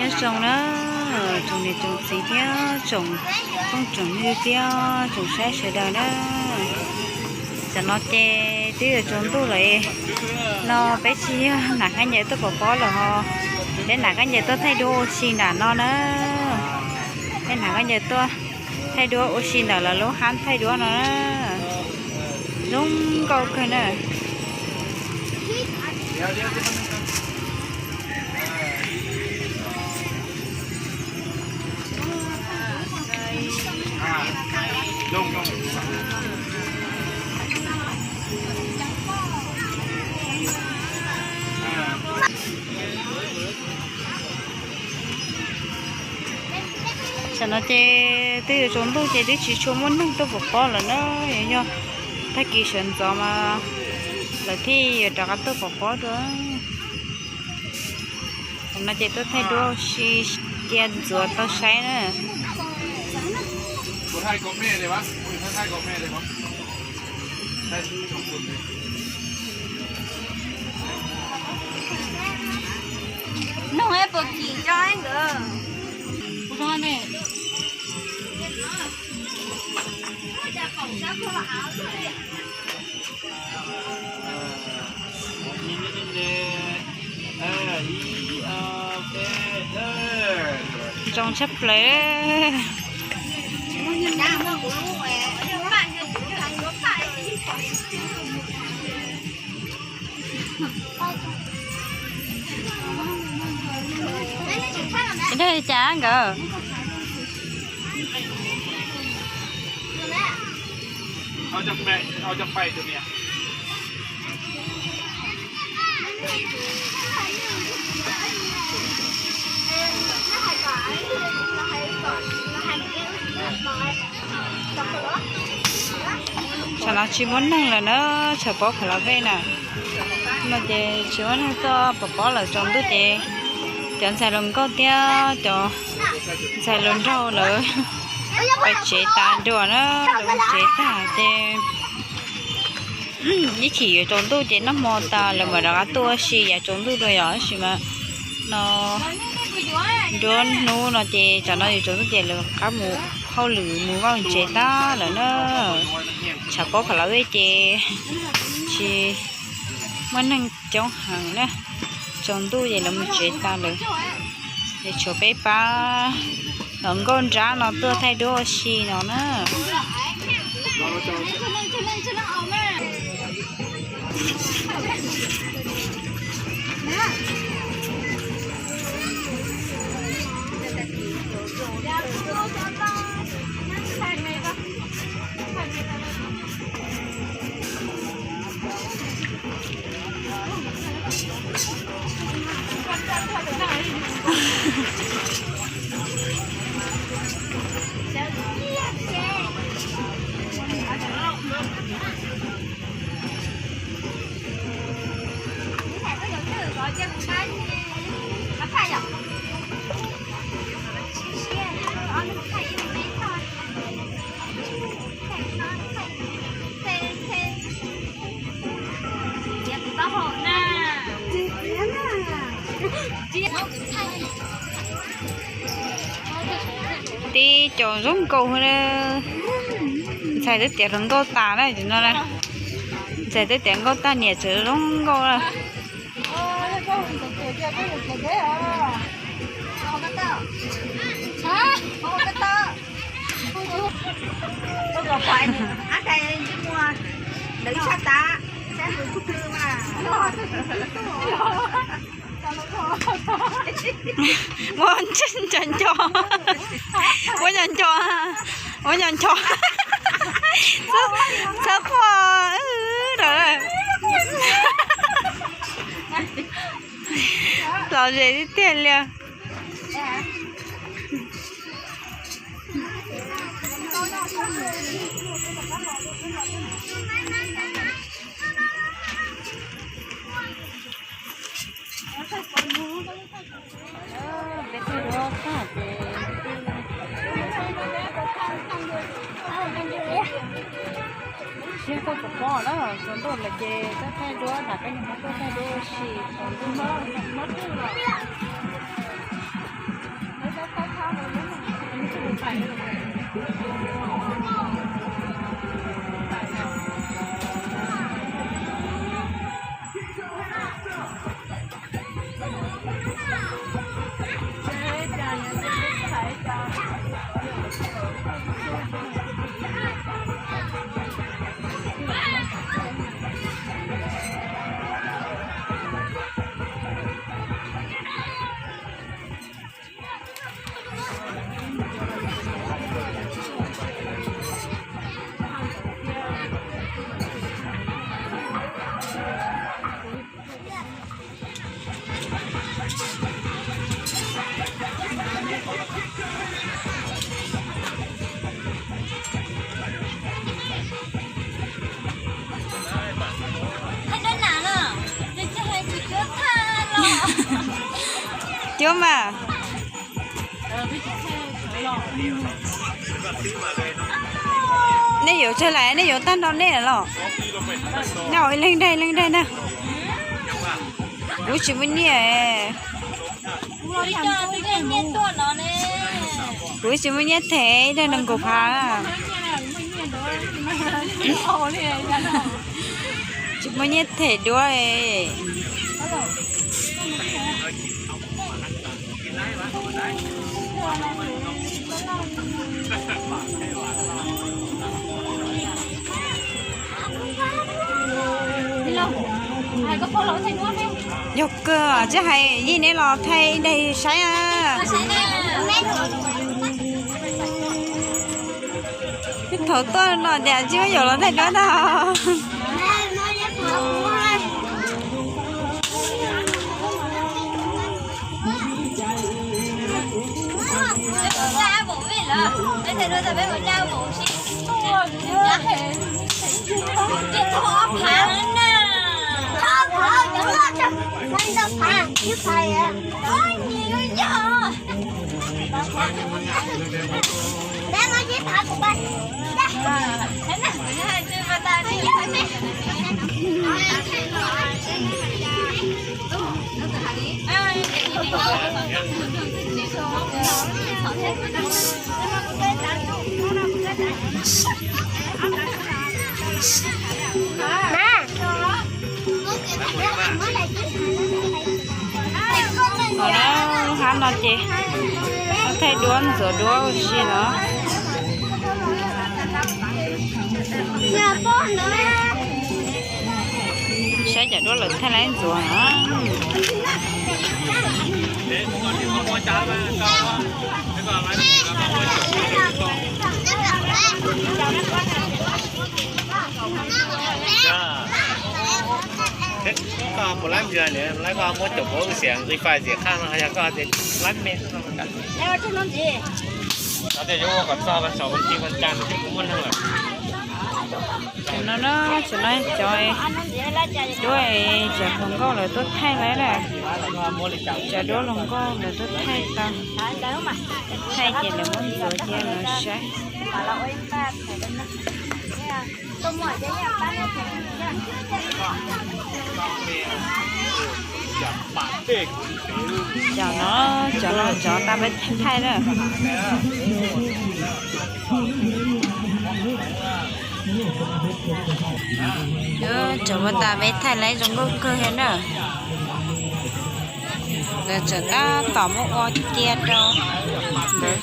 Nyob zoo na, tsoom niam tsoom txiv thiab tsoom phooj tsoom ywg thiab tsoom saib sawv daws na. Tam no ces twb yuav tsaus ntuj lawm no, peb tsis yog hnav khaub ncaws tuaj pov pob lawm ho, peb hnav khaub ncaws tuaj thaij duab ua si nram no na. Peb hnav khaub ncaws tuaj thaij duab ua si ntawm lawv lub hab thaij duab no na. Zoo nkauj kawg na. Tam no ces twb yuav tsaus ntuj ces twb tsis tshua muaj neeg tuaj pov pob lawm na, yog tag kis sawv ntxov mas lawv thiaj yuav rov qab tuaj pov pob dua. Tam no ces tuaj thaij duab ua si cia ntxuav tau saib na. Nug ib puas kim rau nkawd. Zoo tshaj plaws. Dag li cas nkawd? Tam no tsis muaj neeg lawm na, tshav pob khav las vej na. No ces tsis muaj neeg tuaj pov pob lawm, tsaus ntuj ces cov ntxhais hluas nkauj thiab cov ntxhais hluas nraug lawv pais tsev tas dua na, lawv mus tsev tag ces ib chim yuav tsaus ntuj ces noj hmo tas lawv mam rov qab tuaj ua si yav tsaus ntuj dua yom, tab sis mas no nruab hnub no ces tsam no yuav tsaus ntuj ces lawv qab mus hauj lwm mus vaj mus tsev tag lawm na. Tshav pob khav las vej ces tsis muaj neeg coob heev na, tsaus ntuj ces lawv mus tsev tag lawm. Es tshuav peb pab hluas nkauj nrab no tuaj thaij duab ua si no na. Tib co zoo nkauj, ntxhais twb tiav hluas nkauj tas na no, ntxhais twb tiav nkauj tag niam tseem zoo nkauj na. Muab nco nco, muab nco nco, txhob quaj. Lom zem tiag tiag li. Peb thaij duab tag ces tsis yog tuaj pov pob na, tsaus ntuj lawm ces tuaj thaij duab, tham peb niag Hmoob tuaj thaij duab ua si tsaus ntuj. Cuab mas. Nej yuav tsawg lawm, nej yuav tag nrho nej lawm los? Nej ua ib leeg daig ib leeg daig na. Kuv tsis muaj nyiaj. Kuv tsis muaj nyiaj them ib daig nees nkaum phav. Tsis muaj nyiaj them duab. Yog kawg tsis hais yij neb los thaij daig saib. Thaum tuaj no tias tsis muaj yuav los thaij duab ntag. Hab no ces thaij duab ntxuav duab ua si no. Saib cov duab lawv thaij laib ntxuav na. Koj puas laib mus, laib koj muab caum puav xiam nqi fais xiam khaj no yog koj laib me. Tias yuav ua kom txog vas saum vas thiv vas cas no kuj muaj neeg lawm. Tam no na, tam no cov duab, cov hluas nkauj lawv tuaj thaij lawm na. Cov duab hluas nkauj lawv tuaj thaij tau, thaij ces lawv muab ntxuav cia lawv saib. Cov no, cov no cov tas peb thaij na. Cov tas peb thaij lawm zoo nkauj kawg thiab na. Lawv tseem tab tom muab ua cia rau ntawd.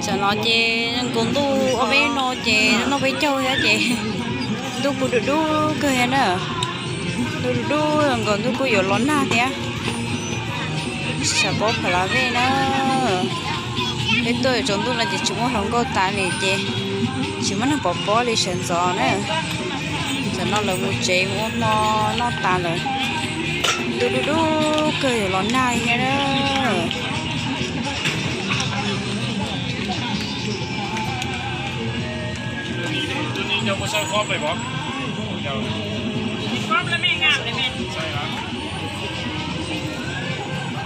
Tam no ces nkaus ntuj ob peb no ces noj peb caug thiab ces ntuj kuj dub dub kawg thiab na. Ntuj dub dub nkaus ntuj kuj yuav los nag thiab. Tsis paub phav la vej na. Peb tuaj tsaus ntuj no ces tsis muaj hluas nkauj tas li ces tsis muaj neeg pov pob li sawv ntxov na. Tam no lawv mus tsev mus ua hmo noj tas lawm. Ntuj dub dub kawg yuav los nag thiab na.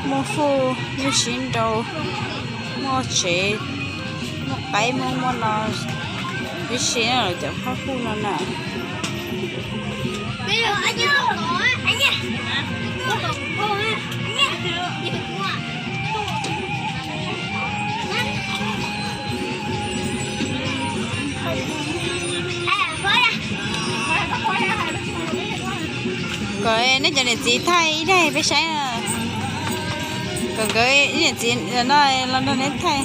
Muaj fuj nyuj sib nraus. Muaj tsev, muaj qaib, muaj muaj no tib si na, lawv cov phaj huj no na. Kom nej cov niam txiv thaij ib daim peb saib. Kom nkawd ib niam txiv no los nrog neb thaij.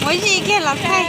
Muab zij kiag los thaij.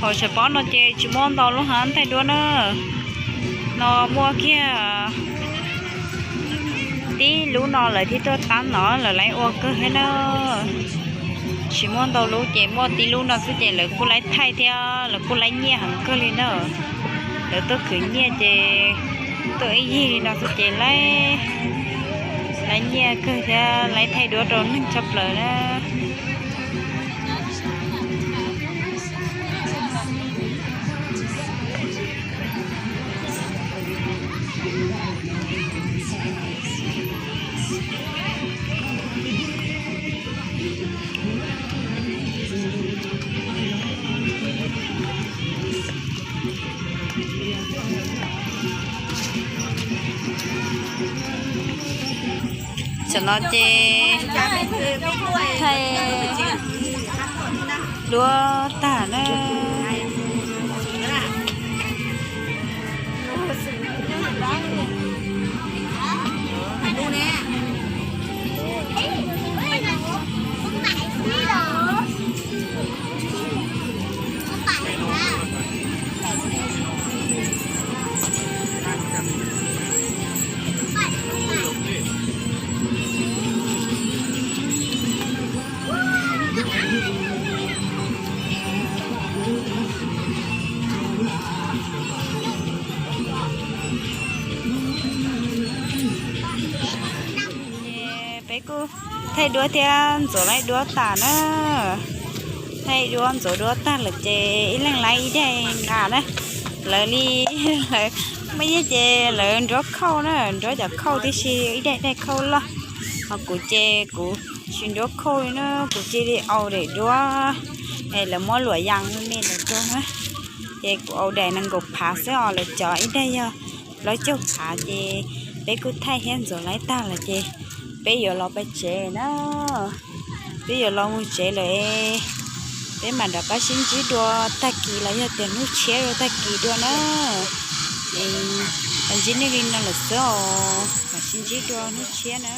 Hauv tshav pob no ces tsis muaj ntau lub hav thaij duab na. No muaj kiag tib lub no lawv thiaj tuaj tab no lawv laiv ua kawg thiab na. Tsis muaj ntau lub ces muaj tib lub no xwb ces lawv kuj laiv thaij thiab lawv kuj laiv nyiaj heev kawg li na. Lawv tuaj khwv nyiaj ces tuaj ib yig li no xwb ces laiv, laiv nyiaj kawg thiab laiv thaij duab rau neeg tshaj plaws na. Tam no ces thaij duab tag na. Peb kuj thaij duab thiab ntxuav laib duab tas na. Thaij duab ntxuav duab tag lawm ces ib leeg laib ib daim nqa na. Lawv li, lawv muaj ib yam ces lawv nruab khauj na, nruab cov khauj tib si, ib daim daim khauj loj. Ho kuv ces kuv tsis nruab khauj li na, kuv cia li au daim duab es lawv muab luam yas me me ntawd rau na. Ces kuv au daim nees nkaum phav xwb os, lawv cov ib daim yog plaub caug phav ces peb kuj thaij thiab ntxuav laib tag lawm ces peb yuav los pem tsev na. Peb yuav los mus tsev lawm, peb mam rov qab sib ntsib dua tag kis los yog tias hnub tshiab dua tag kis dua na. Es ntsib nej li no lawm xwb os, mam sib ntsib dua hnub tshiab na.